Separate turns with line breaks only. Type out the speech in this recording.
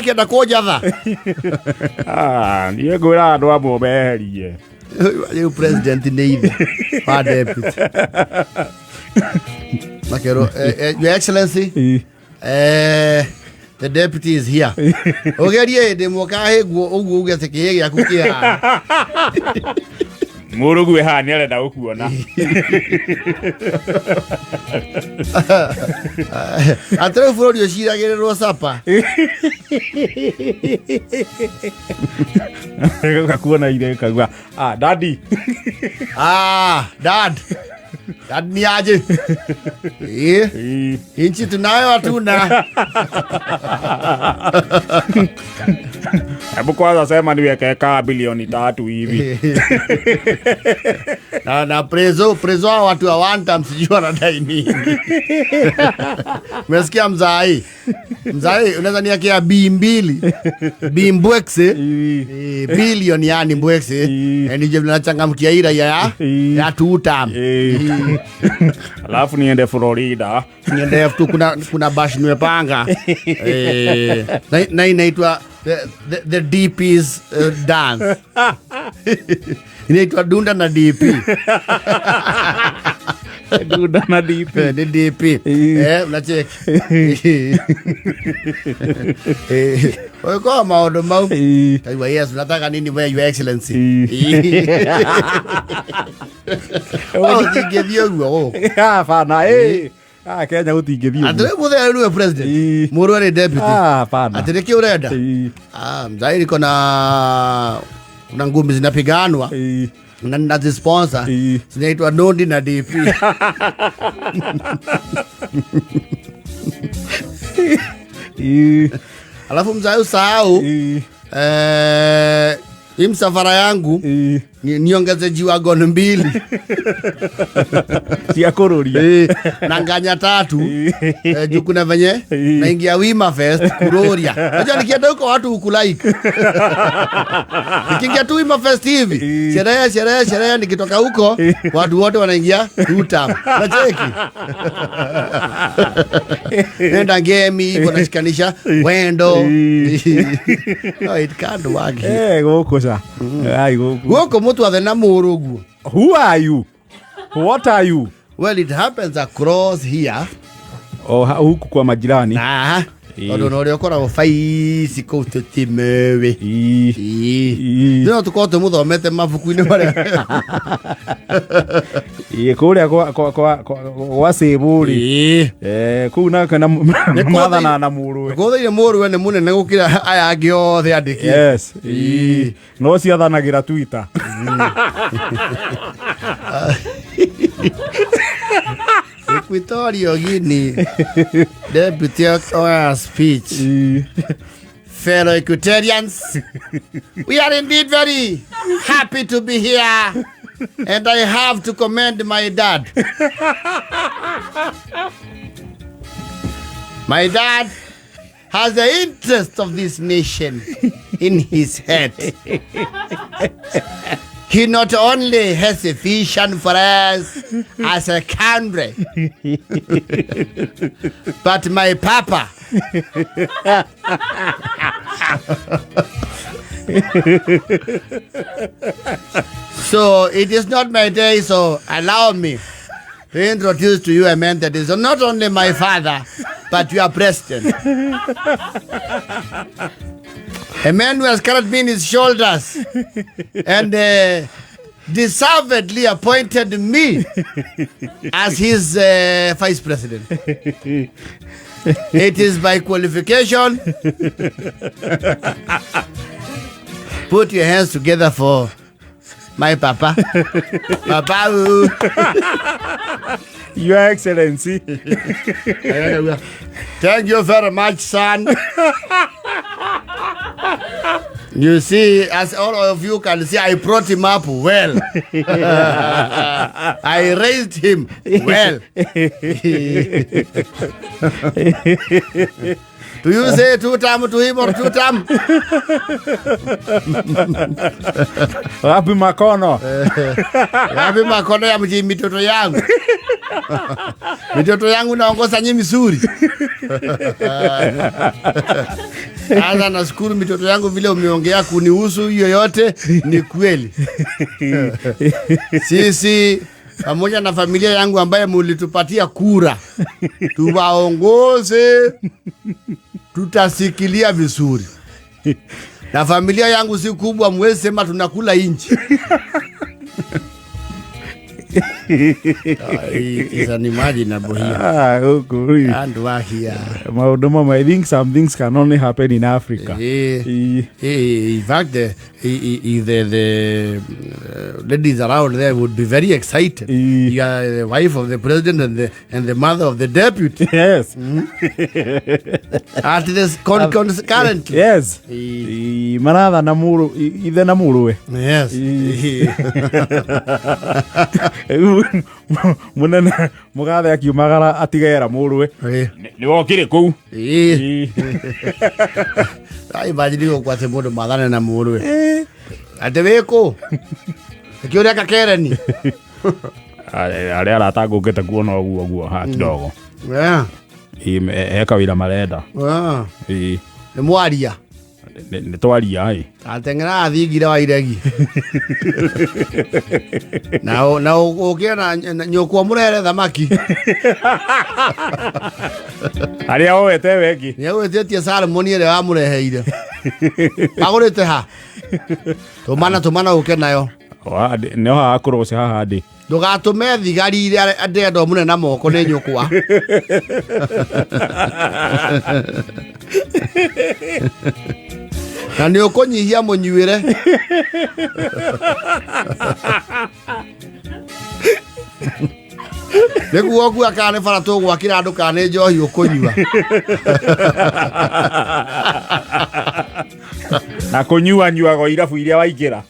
Ũrakĩenda kũnjatha?
Ah, niĩ ngwĩra andũ amwe meherie.
Rĩu president nĩ ithe wa deputy. Makerwo, Your Excellency, the deputy is here. Ũgerie hĩndĩ ĩmwe ũkahĩngwo ũguo uge atĩ kĩĩ gĩaku kĩhana.
Mũrũguo haha nĩ arenda gũkuona.
Atĩ rĩu bũrũri ũciragĩrĩrwo capa.
Gakuona ithe kaguga, ah, daddy.
Ah, dad. Dad ni aje? Eh, inchi tunayo hatuna.
Hebu kwanza sema niweke kaa bilioni 3 hivi.
Na prezo prezo hao watu wa one time sijui wanadai nini. Umesikia mzai? Mzai unaweza niakia B mbili. B mbwekse. Bilioni yani mbwekse. Nije nachangamkia ira ya two term.
Alafu niende Florida.
Niende tu kuna bash nimepanga. Na inaitwa the DP's dance. Inaitwa Dunda na DP.
Dunda na DP.
Ni DP. Unacheki. Kwa maundu mau. Kaiwa, yes, unataka nini wewe, Your Excellency? Oh, ningĩthiĩ ũguo gũkũ.
Ah, bana, Ah, Kenya gũtingĩthiĩ ũguo.
Atĩ rĩu mũthee nĩwe president. Mũrũ arĩ deputy.
Ah, bana.
Atĩ nĩkĩ ũrenda? Ah, mzai niko na kuna ngumi zinapiganwa. Na nazisponsor. Zinaitwa Nondi na DP. Alafu mzai usahau, hii msafara yangu, niongeze G-Wagon 2.
Cia kũrũria.
Na nganya 3. Juu kuna venye naingia Wima Fest kuroria. Unajua nikienda huko watu hukulike. Nikiingia tu Wima Fest hivi, sherehe sherehe sherehe, nikitoka huko watu wote wanaingia tutam. Unacheki? Nenda ngemi, wanashikanisha wendo. No, it can't work here.
Gũkũ ca. Ai, gũkũ.
Gũkũ mũtwathe na mũrũguo.
Who are you? What are you?
Well, it happens across here.
Oh, huku kwa majirani.
Aha. Tondũ na ũrĩa ũkoragwo baici kũu tũtimewe. No tũkorwo tũmũthomete mabuku-inĩ marĩa.
Kũrĩa gwa Sĩbũ rĩ. Kũu nake na
Nĩ kũu
mathana na mũrũwe.
Kũu thĩinĩ mũrũwe nĩ mũnene gũkĩra aya angĩ othe andĩki.
Yes. No ciathanagĩra Twitter.
Equatorial Guinea Deputy Oya speech. Fellow Equatorians, we are indeed very happy to be here, and I have to commend my dad. My dad has the interest of this nation in his head. He not only has a vision for us as a country, but my papa. So it is not my day, so allow me to introduce to you a man that is not only my father, but your president. A man who has carried me in his shoulders and deservedly appointed me as his vice president. It is by qualification. Put your hands together for my papa. Papa.
Your Excellency.
Thank you very much, son. You see, as all of you can see, I brought him up well. I raised him well. Do you say two term to him or two term?
Wapi makono?
Wapi makono ya mji mitoto yangu? Mitoto yangu naongoza nyinyi mizuri. Sasa nashukuru mitoto yangu vile umeongea kunihusu, hiyo yote ni kweli. Sisi pamoja na familia yangu ambaye mulitupatia kura tuwaongoze, tutasikilia vizuri. Na familia yangu si kubwa, mwezi sema tunakula inchi. Is unimaginable here.
Ah, huku ri.
And we are here.
Maũndũ mamwe, I think some things can only happen in Africa.
In fact, the ladies around there would be very excited. You are the wife of the president and the mother of the deputy.
Yes.
At this currently.
Yes. Maratha na mũrũ ithe na mũrũwe.
Yes.
Mũnene mũgathe akiumagara atigera mũrũwe. Nĩ wokire kũu.
Imagine gwate mũndũ mathane na mũrũwe. Atĩ wĩkũ? Ĩkĩ ũrĩa kakereni.
Arĩa arata ngũkĩte kuona ũguo ũguo ha kidogo. He kawĩra marenda.
Nĩ mwaria.
Nĩ twaria ĩ.
Ateng'era athingira wa iregi. Na ũkĩona nyũkwa mũrehere thamaki.
Arĩa oete wengi.
Nĩ agwĩtĩtie salmon ĩrĩa wamũreheire. Agũrĩte ha? Tũmana tũmana ũke nayo.
Nĩ haha kũroce haha ndĩ.
Ndũgatũme thigari iria ndĩrenda mũne na moko nĩ nyũkwa. Na nĩ ũkũnyihia mũnyuĩre. Nĩguo ũkua kana nĩ bara tũgwakĩra andũ kana nĩ njohi ũkũnyua.
Na kũnyua nyuago irabu iria waingĩra.